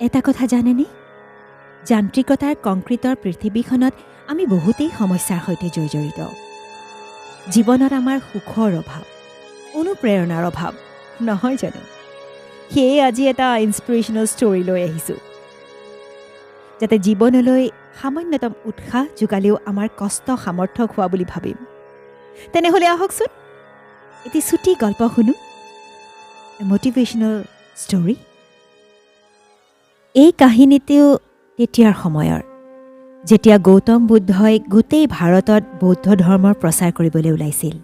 এটা কথা জানেনে, যান্ত্ৰিকতাৰ কংক্ৰিটৰ পৃথিৱীখনত আমি বহুতেই সমস্যাৰ সৈতে জৰ্জৰিত। জীৱনত আমাৰ সুখৰ অভাৱ, অনুপ্ৰেৰণাৰ অভাৱ নহয় জানো? সেয়ে আজি এটা ইনস্পিৰেশ্যনেল ষ্টৰী লৈ আহিছোঁ, যাতে জীৱনলৈ সামান্যতম উৎসাহ যোগালেও আমাৰ কষ্ট সাৰ্থক হোৱা বুলি ভাবিম। তেনেহ'লে আহকচোন, এটি চুটি গল্প শুনো, মটিভেশ্যনেল ষ্টৰী। এই কাহিনীটো তেতিয়াৰ সময়ৰ, যেতিয়া গৌতম বুদ্ধই গোটেই ভাৰতত বৌদ্ধ ধৰ্মৰ প্ৰচাৰ কৰিবলৈ ওলাইছিল।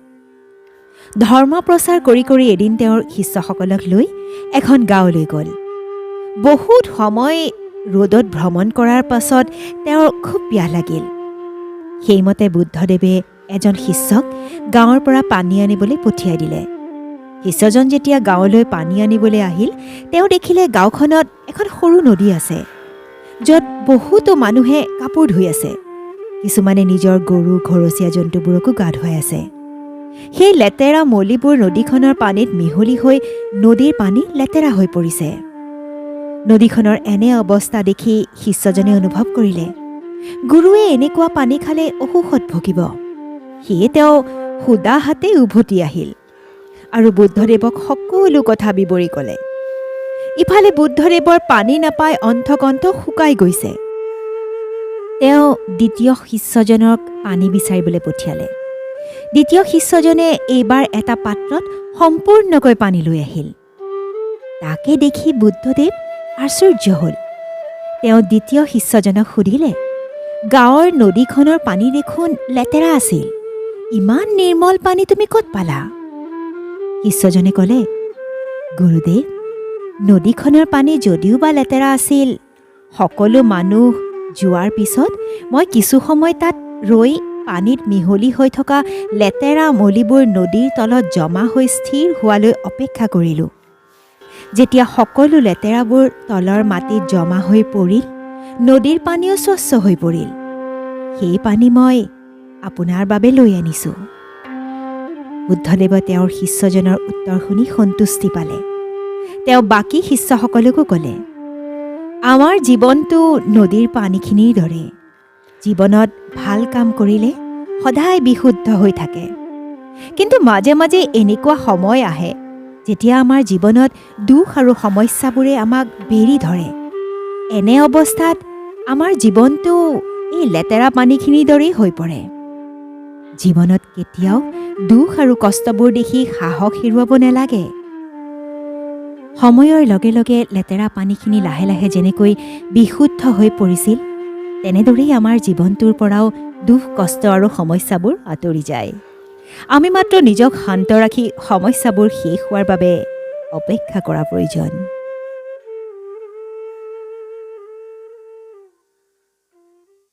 ধৰ্ম প্ৰচাৰ কৰি কৰি এদিন তেওঁৰ শিষ্যসকলক লৈ এখন গাঁৱলৈ গ'ল। বহুত সময় ৰ'দত ভ্ৰমণ কৰাৰ পাছত তেওঁৰ খুব পিয়াহ লাগিল। সেইমতে বুদ্ধদেৱে এজন শিষ্যক গাঁৱৰ পৰা পানী আনিবলৈ পঠিয়াই দিলে। শিষ্যজন যেতিয়া গাঁৱলৈ পানী আনিবলৈ আহিল, তেওঁ দেখিলে গাঁওখনত এখন সৰু নদী আছে, য'ত বহুতো মানুহে কাপোৰ ধুই আছে। কিছুমানে নিজৰ গৰু, ঘৰচীয়া জন্তুবোৰকো গা ধুৱাই আছে। সেই লেতেৰা মলিবোৰ নদীখনৰ পানীত মিহলি হৈ নদীৰ পানী লেতেৰা হৈ পৰিছে। নদীখনৰ এনে অৱস্থা দেখি শিষ্যজনে অনুভৱ কৰিলে, গুৰুৱে এনেকুৱা পানী খালে অসুখত ভুগিব। সেয়ে তেওঁ সুদা হাতে উভতি আহিল আৰু বুদ্ধদেৱক সকলো কথা বিৱৰি ক'লে। ইফালে বুদ্ধদেৱৰ পানী নাপাই অণ্ঠকণ্ঠ শুকাই গৈছে। তেওঁ দ্বিতীয় শিষ্যজনক পানী বিচাৰিবলৈ পঠিয়ালে। দ্বিতীয় শিষ্যজনে এইবাৰ এটা পাত্ৰত সম্পূৰ্ণকৈ পানী লৈ আহিল। তাকে দেখি বুদ্ধদেৱ আশ্চৰ্য হ'ল। তেওঁ দ্বিতীয় শিষ্যজনক সুধিলে, "গাঁৱৰ নদীখনৰ পানী দেখোন লেতেৰা আছিল, ইমান নিৰ্মল পানী তুমি ক'ত পালা?" শিষ্যজনে ক'লে, "গুৰুদেৱ, নদীখনৰ পানী যদিও বা লেতেৰা আছিল, সকলো মানুহ যোৱাৰ পিছত মই কিছু সময় তাত ৰৈ পানীত মিহলি হৈ থকা লেতেৰা মলিবোৰ নদীৰ তলত জমা হৈ স্থিৰ হোৱালৈ অপেক্ষা কৰিলোঁ। যেতিয়া সকলো লেতেৰাবোৰ তলৰ মাটিত জমা হৈ পৰিল, নদীৰ পানীও স্বচ্ছ হৈ পৰিল। সেই পানী মই আপোনাৰ বাবে লৈ আনিছোঁ।" বুদ্ধদেৱে তেওঁৰ শিষ্যজনৰ উত্তৰ শুনি সন্তুষ্টি পালে। তেওঁ বাকী শিষ্যসকলকো ক'লে, "আমাৰ জীৱনটো নদীৰ পানীখিনিৰ দৰে। জীৱনত ভাল কাম কৰিলে সদায় বিশুদ্ধ হৈ থাকে, কিন্তু মাজে মাজে এনেকুৱা সময় আহে যেতিয়া আমাৰ জীৱনত দুখ আৰু সমস্যাবোৰে আমাক বেৰি ধৰে। এনে অৱস্থাত আমাৰ জীৱনটো এই লেতেৰা পানীখিনিৰ দৰেই হৈ পৰে। জীৱনত কেতিয়াও দুখ আৰু কষ্টবোৰ দেখি সাহস হেৰুৱাব নালাগে। সময়ৰ লগে লগে লেতেৰা পানীখিনি লাহে লাহে যেনেকৈ বিশুদ্ধ হৈ পৰিছিল, তেনেদৰেই আমাৰ জীৱনটোৰ পৰাও দুখ, কষ্ট আৰু সমস্যাবোৰ আঁতৰি যায়। আমি মাত্ৰ নিজক শান্ত ৰাখি সমস্যাবোৰ শেষ হোৱাৰ বাবে অপেক্ষা কৰা প্ৰয়োজন।"